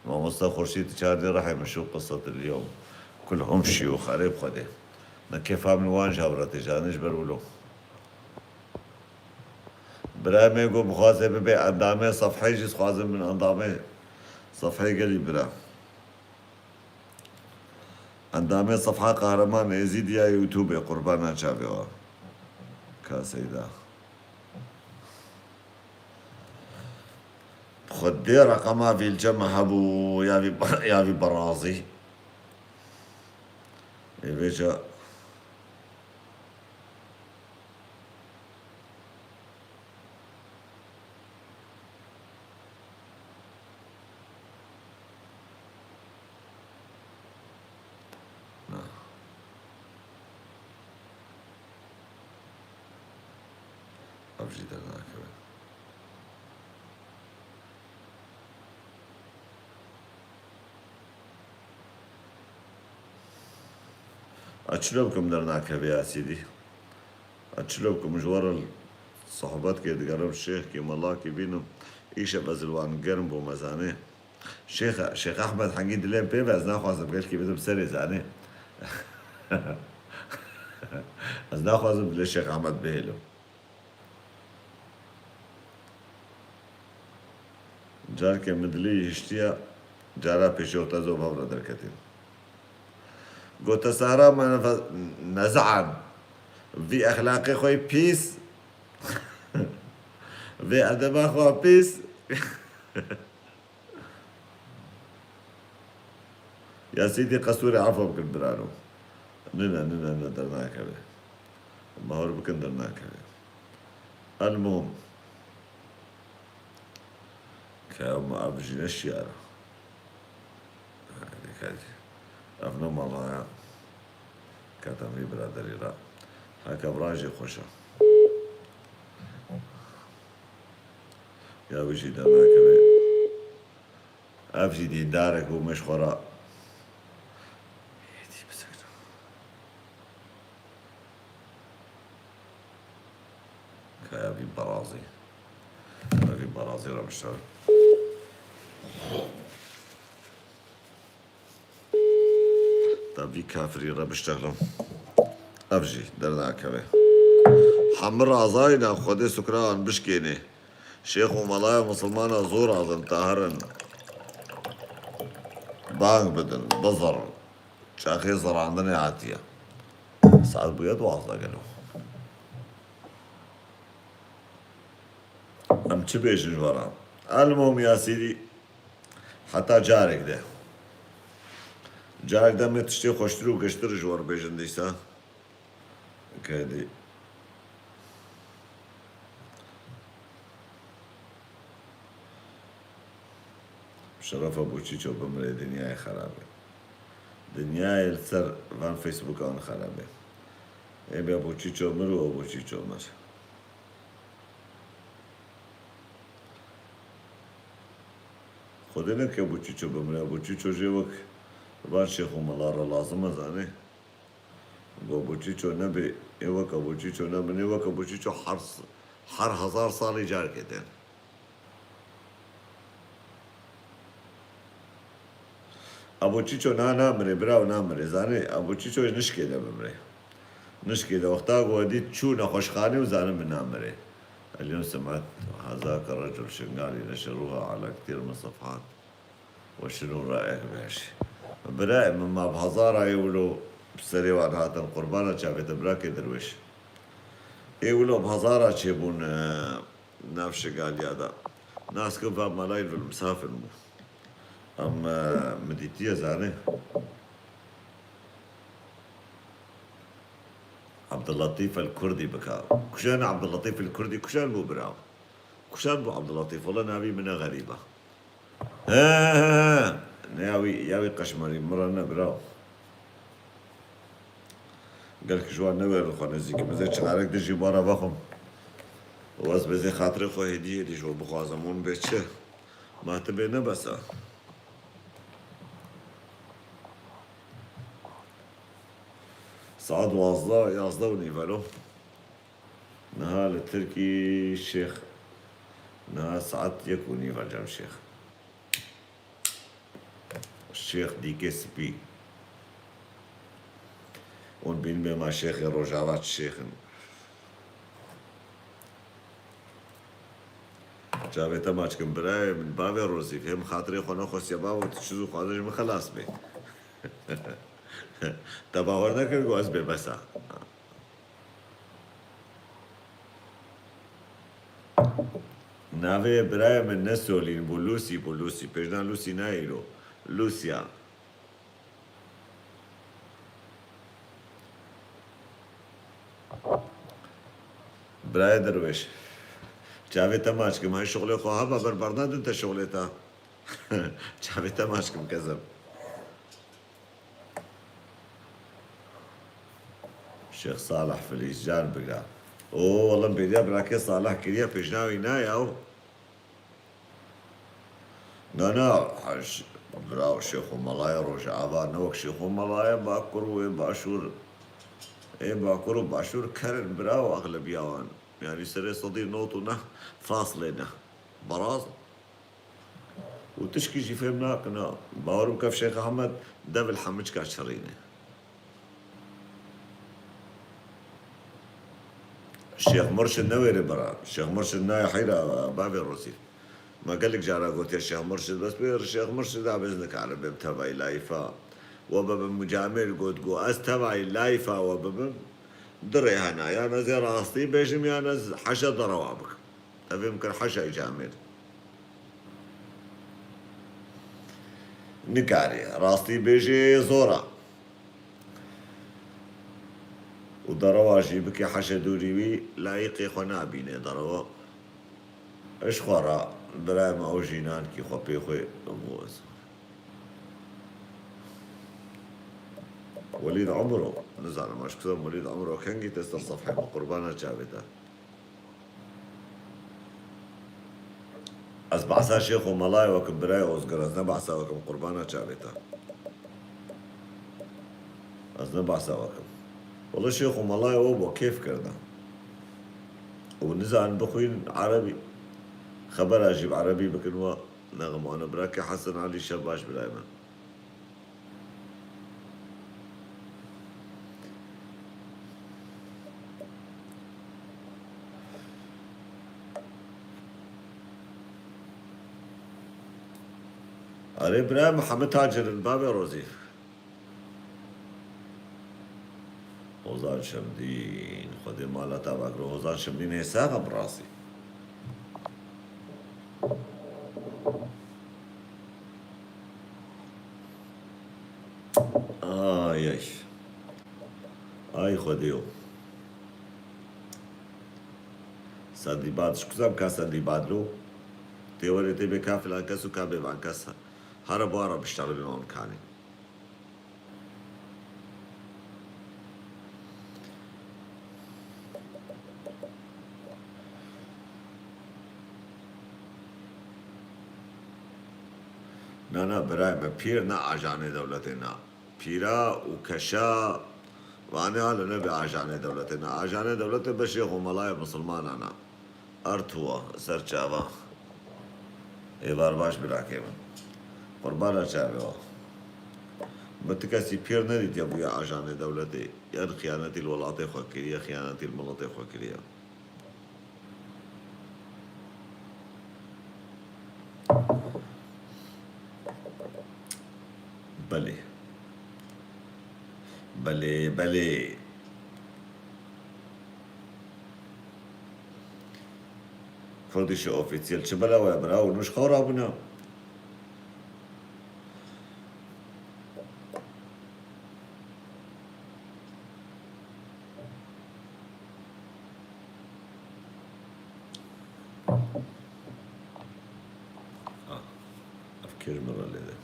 Mamosta Xurşîd, çardê rehê min şû qisset el-yewm. Kulhum şiyûx, erê bi Xwedê. Me kêfa min wan ji hev re tê, ji aniş ber wilo. Birayê me got bixwaze bibe endamê sefheyê jî, dixwazin bin endamê sefheyê gelî bira. Endamê sefha Qehreman Êzîdî ya YouTubeê, qurbana çavê we. Ka Seyda. Xwedê reqema vî li cem me hebû, ya vî, ya vî berazî. Ê vêca. Na. Ev jî dernakeve. A çilo bikim dernakeve ya Sîdî? A çilo bikim ji we re sohbet kê digerim, şêxkî, melakî bînim. Îşev ez li wan germ bûme zanê. Şêx, Şêx Ehmed hengî dilê pê ve, ez naxwazim gelkî bidim serê zanê. Ez naxwazim dilê Şêx Ehmed bihêlim. Carkê min dilê hiştiya, cara pêşiyo te zor hev re derketî. Gote Sahra me nefe-, nezean. Vî exlaqê xwe yê pîs. Vê edeba xwe pîs. Ya Sîdî qesûrê efw bikin birano. Nine, nine, nine, dernakeve. Bahor bikin dernakeve. Elmuhim. Ke ew me ev jî neşiyara. Ev ne mala ya. Katan vî biraderî ra. Heke virajê xweş e. Ew jî dernakeve. Ev jî dîndarek bû, me ji xwe re. Êdî bisekine. Kaya vî berazî. Kaya vî berazî re bişer. Te vî kafirî re biştexlim. Ev jî dernakeve. Hemir azayî ne, Xwedê sukran bişkênê. Şêx û melaya misilmana zor azin, te herin. Bang bidin, bizirin. Çaxê zirandinê hatiye. Saet bûye duwazdeh gelo. Em çi bêjin ji we re? Elmom Yasîrî. Heta carek de. Carek de me tiştê xweştir û giştir ji we re bêjin dîsa. Kedî. Şerefa Boçîço bimire, dinyayê xerab e. Dinyayê li ser van Facebookan xerab e. Ê be Boçîço mir û Boçîço mir. Xwedê neke Boçîço bimire. Boçîço jê wek van şêx û mela re lazim e, zanê. Go Boçîço nebê, ê weke Boçîço nebin, ê weke Boçîço her s-, her hezar salî carkê tên. Abo Çîço na namire, biraw namire, zanê? Abo Çîço nişkê de bimire. Nişkê de, wexta ku we dît çû nexweşxanê û zanin bi namire. اليوم سمعت هذاك الرجل الشنغالي نشروها على كثير من الصفحات. وشنو رأيك بهالشي؟ Birayê min, ma bi hezara ê wilo bi serê wan hatin, qurbana çavê te birakê Derwêş. Ê wilo bi hezara çêbûn, e, nav Şingaliya de. Nas kim va malayî li vir misafir bû. Em, e, min dîtiye, zanê. Abdulletîf el Kurdî bika. Kuşan Abdulletîf el Kurdî kuşan bû bira. Kuşan bû Abdulletîf. Wala navî min e xerîb e. He, he, he. Ne ya wî, ya wî qeşmerî, min re ne bira. Gelek ji wan newêrin xwe nêzîk. Min zê çixarek dijî bara vexwim. Û ez bezê xatirê xwe hêdî hêdî ji we bixwazim, hûn bê çi? Ma tu bê ne bes e. Saet duwazdeh, yazdeh û nîv e lo. Niha li Tirkî şêx, niha saet yek û nîv e cem şêx. Şêx dîkê spî. Hûn bîn bê ma şêxê Rojava çi şêx in. Çavê te maç kim birayê min, bavê Rozîf, hê min xatirê xwe nexwestiye, bavo, tu çi zû xwaze ji min xelas bê. Te bawer nekir ku ez bê bes a. Navê birayê min ne Solîn bû, Lûsî bû, Lûsî. Pêjna Lûsî nayê îro. Lûsya. Birayê Derwêş. Çavê te maç kim, hay şuxulê xwe hava ber bernadin te şuxulê te. Çavê te maç kim kezim. Şêx Salih Filîzcan bigira. O, wala bêriya birakê Salih kiriye, pêjna wî nayê ew. Na, na, ş-, bira, şêx û melaya Rojava ne wek şêx û melaya Bakur û ê Başûr. Ê Bakur û Başûr ker in, bira, û exlebiya wan. Yanî serê sedî nod û neh faslê ne. Beraz. Û tişkî jî fêm nakin, ha. Bawer bike Şêx Ehmed dev li hemiçka çirîne. Şêx Murşid newêrê bira. Şêx Murşid nayê heyra bavê Rozîf. Me gelek cara gotiye Şêx Murşid, bes pê Şêx Murşid a biz nikarim bêm tevayî layîfa we bibim. Camêr got, got, ez tevayî layîfa we bibim. Du rê hene, yan ez ê rastî bêjim, yan ez heşa derewa bikim. Ev ê min kir heşayî camêr. Nikarî. Rastî bêjê zor e. Û derewa jî bike heşe dûrî wî, layîqê xwe nabîne derewa. Ji xwe re birayê me ew jî nankî xwe pê xwe bû ez. Welîd Umro, nizanim ez kuzam Welîd Umro kengî te ser sefhê me, qurbana çavê te. Ez behsa şêx û melayê we kim birayê Ozgur, ez ne behsa we kim qurbana çavê te. Ez ne behsa we kim. Wele şêx û melayê we bo kêf kirda. Û nizanin bixwînin erebî. Xebera jî bi erebî bikin we nexim wana. Birakê Hesen Elî, şev baş birayê min. Erê birayê Mihemed Tacir in, babê Rozî. Hozan Şemdîn, Xwedê mala te vekiro. Hozan Şemdîn hê sax e bi rastî. Ay, ay. Ay Xwedêyo. Sendîbad, ji kuzam ka sendîbad lo? Tê werê tê bê ka filan kes û ka bê van kes. Here bo ara bişteribî wan kanî. Na, na, birayê me, pîr ne ajanê dewletê na. Pîra û keşa vanê hale nebe ajanê dewletê na. Ajanê dewletê be şêx û melayê misilmanan a. Artuwa, ser çava. Êvar baş birakê min. Qurbana çavê wa. Min ti kesî pîr nedîtiye bûye ajanê dewletê. Yan xiyanetî li welatê xwe kiriye, xiyanetî li miletê xwe kiriye. Belê. Belê, belê. Kurdîşê ofîsiyel çi bela we bira û nûş xew rabûne. Ah, ev kêr min re lê de.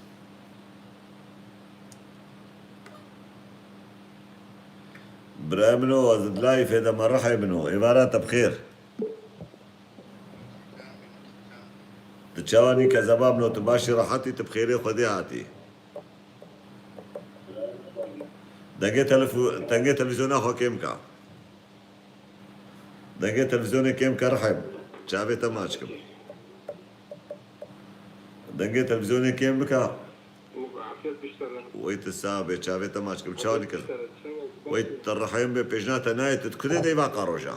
Birayê min o, ez di layîfê de me rihê min o. Êvara te bi xêr. Tu çawa nî kezeba min o, tu baş î, rehet î, tu bi xêrê Xwedê hatî. Dengê telefo-, dengê televîzyona xwe kêm ka. Dengê televîzyonê kêm ke rihê min. Çavê te maç kim. Dengê televîzyonê kêm bike. Wey tu sax bê, çavê te maç kim. Çawa nî kes. Wey tu rihê min bê, pêjna te nayê, tu di kudê de va qaroja.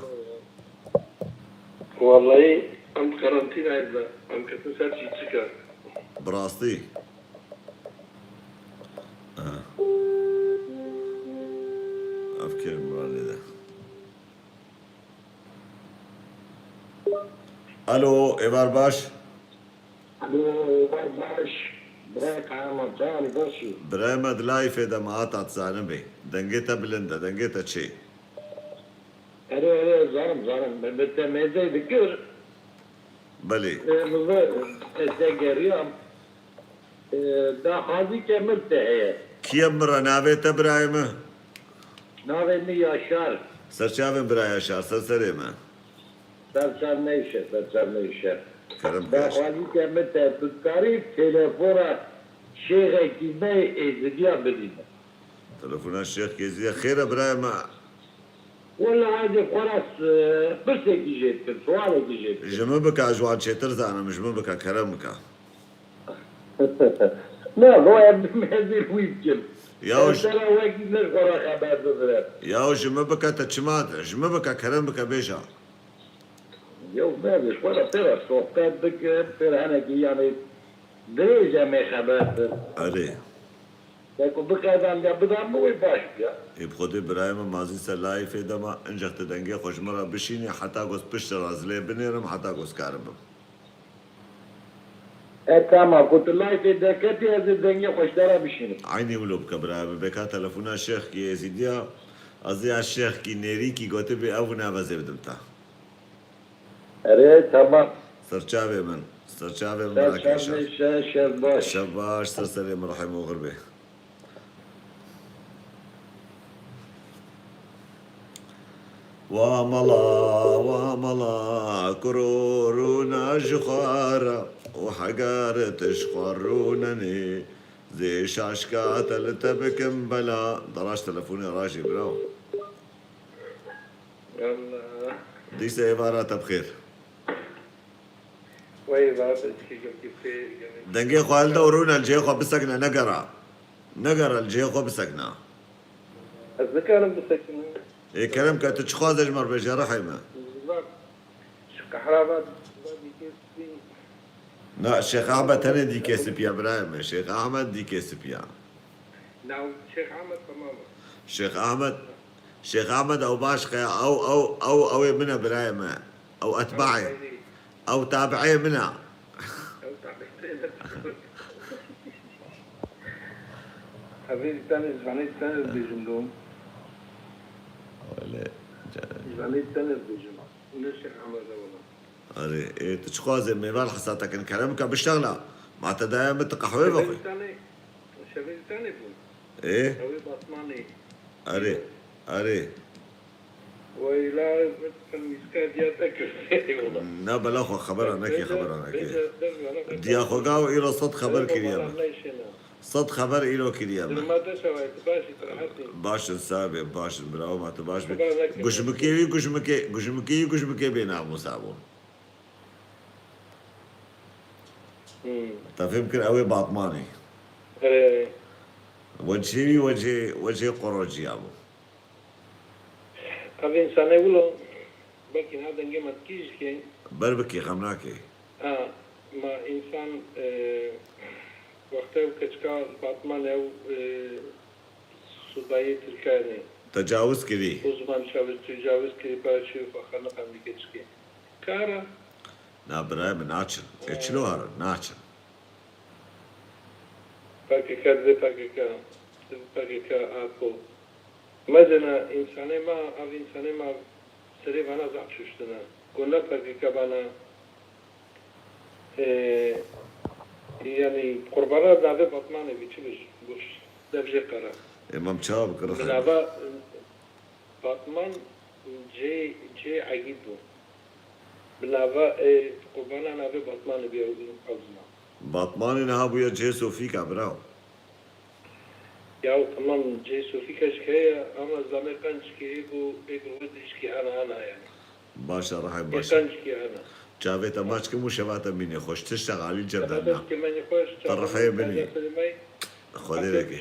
Wellahî em karantînayê de, em ketin ser çîçika. Bi rastî. Aha. Ev kêr min re lê de. Alo, êvar baş. Alo, êvar baş. Birayê Kahraman, çawa lê, baş î? Birayê me di layîfê de me hata dizanibê. Dengê te bilind e, dengê te çê. Erê, erê, zanim, zanim. Me, me te mêzey dikir. Belê. E, min ve, ez te geriyam. E, daxwazîke min te heye. Kî ye min re, navê te birayê min? Navê min Yaşar. Serçavên bira Yaşar, ser serê me. Serçav neyşe, serçav neyşe. Kerem ke Yaşar. Daxwazîke min te, tu dikarî telefona şêxekî me yê Êzidiya bidî min. Telefona Şêx Êzidiya. Xêr e birayê me. Wela ez ê xwe re, e, pirsekî jê dikim, sualekî jê dikim. Ji min bike, ez ji wan çêtir zanim, ji min bike, kerem bike. Na, bo em ez ê wî bikim. Ya Ez ji- te re wekî ne ji xwe re xeber bibire. Ya ji min bike, te çima, ji min bike, kerem bike, bêje. Yew me ji xwe re pê re sohbet bikim, pê re hinekî, yanî, dirêj em ê xeber bin. Erê. Te ku biqedan ya bidan min wê baş bûya. Ê bi Xwedê birayê min, ma zî ser layîfê de ma, incex tu dengê xwe ji min re bişînî, heta ku ez pişt re zilê binêrim, heta ku ez karim bim. E, tamam, ku tu layîfê derketî, ez ê dengê xwe ji te re bişînim. Eynî wilo bike birayê min, bêka telefona Şêxkî Êzîdiya, ez ê ya Şêxkî Nêrîkî gotibê ev û nav ez ê bidim te. Erê, tamam. Serçavê min. Serçavê min, Serçavê Merakeş e. Şe-, şev baş. Şev baş, ser serê min, rehê min oxir bê. Wa mala, wa mala, kuro rûna ji xwe re. û heger tu ji xwe rûnenê, zê şaşka te li te bikim bela. Deraş telefonê rajê birawo. Yallah. Dîse êvara te bi xêr. Wey, va, ez kî gel kî pê, gelê. Dengê xwe hilde û rûne li cihê xwe bisekine, negera. Negera li cihê xwe bisekine. Ez nikarim bisekinim. Ê kerem ke tu çi xwaze ji me re bêje rihê me. Ji van, ji qehra va, va dîkê spî. Na, Şêx Ahmed tenê dîkê spî ya birayê me. Şêx Ahmed dîkê spî ya. Nav Şêx Ahmed temam e. Şêx Ahmed, Şêx Ahmed ew baş qe, ew, ew, ew, ew ê min e birayê me. Ew etbaê. Ew tabiê min e. Ew tabiê min e. Evê tenê, ji vanê tenê dibêjim lo. Wele, ca- Ji vanê tenê dibêjim. Ne Şêx Ahmed e wala. Erê, ê, tu çi xwazê mêval hesa te kin kerem ke bişexla. Ma te daye min tu qehwê vexwî. Şevê tenê, şevê tenê bû. Ê? Ew ê Batmanê. Erê, erê. Weyla, min mîska diya te kir. Na bela xwe xebera nekê, xebera nekê. Diya xwe gav îro sed xeber kiriye min. Sed xeber îro kiriye min. Durma te çawa ye? Tu baş î, tu rehet î? Baş in, sax bê, baş in, bravo, ma tu baş bî. Xeber nekir. Gujmikê wî, gujmikê, gujmikê wî, gujmikê bê namûsa bûn. Hmm. Te fêm kir, ew ê Batmanê. Erê. Wecihê wî, wecihê, wecihê qorociya bû. Ev însanê wilo, belkî niha dengê me dikî jikê. Ber bikî, xem nakê. Ha, ma însan, e, wextê ew keçika Batmanê ew, e, subayê Tirkanê. Tecawiz kirî. O zaman çawiz, tecawiz kirî, para çi xwe xeniqan dike çikê. Kara. Na birayê min naçin. Ê çilo herin, naçin. P K K divê P K K, divê P K K Apo. Mezena însanê ma, ev însanê ma serê vana zaf çuştine. Ku ne P K K bana, e, yanî qurbana navê Batmanê bî, çi bêj, goş, dev jê qere. Ê mam çawa bikir? Bi nava Batman cê, cê egîd bû. Bi nava, e, qurbana navê Batmanê bî ew, ew zina. Batmanê niha bûye cê Sofîka, birawo. Ya, tamam, cê Sofîka jî heye, ama zamê qenc jî êgo, êgo wê dê jî hene, hene yani. Baş e, rehê baş e. Qenc jî hene. Çavê te maç kim û şeva te mînê xweş. Tiştek alî cem de na. Te rehê min î. Xwedê veke.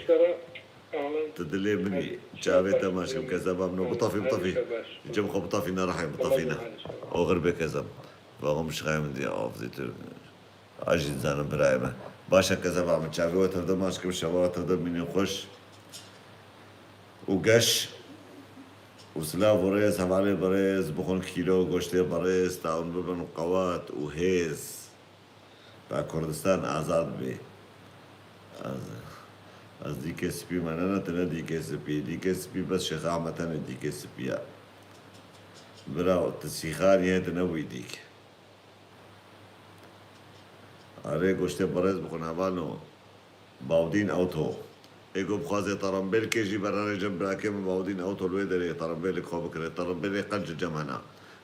Tu dilê min î. Çavê te maç kim, kezeba min o. Bitafî, bitafî. Cem xwe bitafî ne, rehê bitafî ne. Oxir bê kezeb. Vaxim şixayê min diye, af zî tu. A jî dizanim birayê me. Baş e kezeba min, çavê we tevde maç kim, şeva we tevde mînê xweş û geş û silav û rêz, hevalê berêz, bixwin kîlo goştê berêz, ta hûn bibin qewat û hêz. Ta Kurdistan azad bê. Ez, ez dîkê spî me, ne, ne, tu ne dîkê spî. Dîkê spî bes Şêx Ahmed tenê dîkê spî ya. Bira, tu sîxanî yê, tu nebûyî dîk. Erê, goştê berêz bixwin hevalno. Bawdîn Awto. Ê ku bixwaze terembêlkê jî bere rê cem birakê min Bawdîn Awto li wê derê terembêlek xwe bikire. Terembêlê qenc cem hene.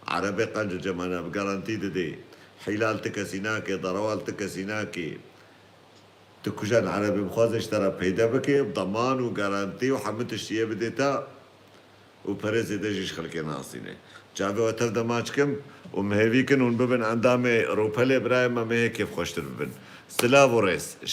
Erebê qenc cem hene. Bi garantî didê. Hîla li ti kesî nake, derewa li ti kesî nake. Tu kujan erebê bixwaze ji te re peyde bike, bi deman û garantî û hemû tiştiyê bidê te. û perê zêde jî ji xelkê nasîne. Çavê we tev de maç kim û min hêvî kin hûn bibin endamê Rûpelê, birayê me, me hê kêfxweştir bibin. Silav û rêz.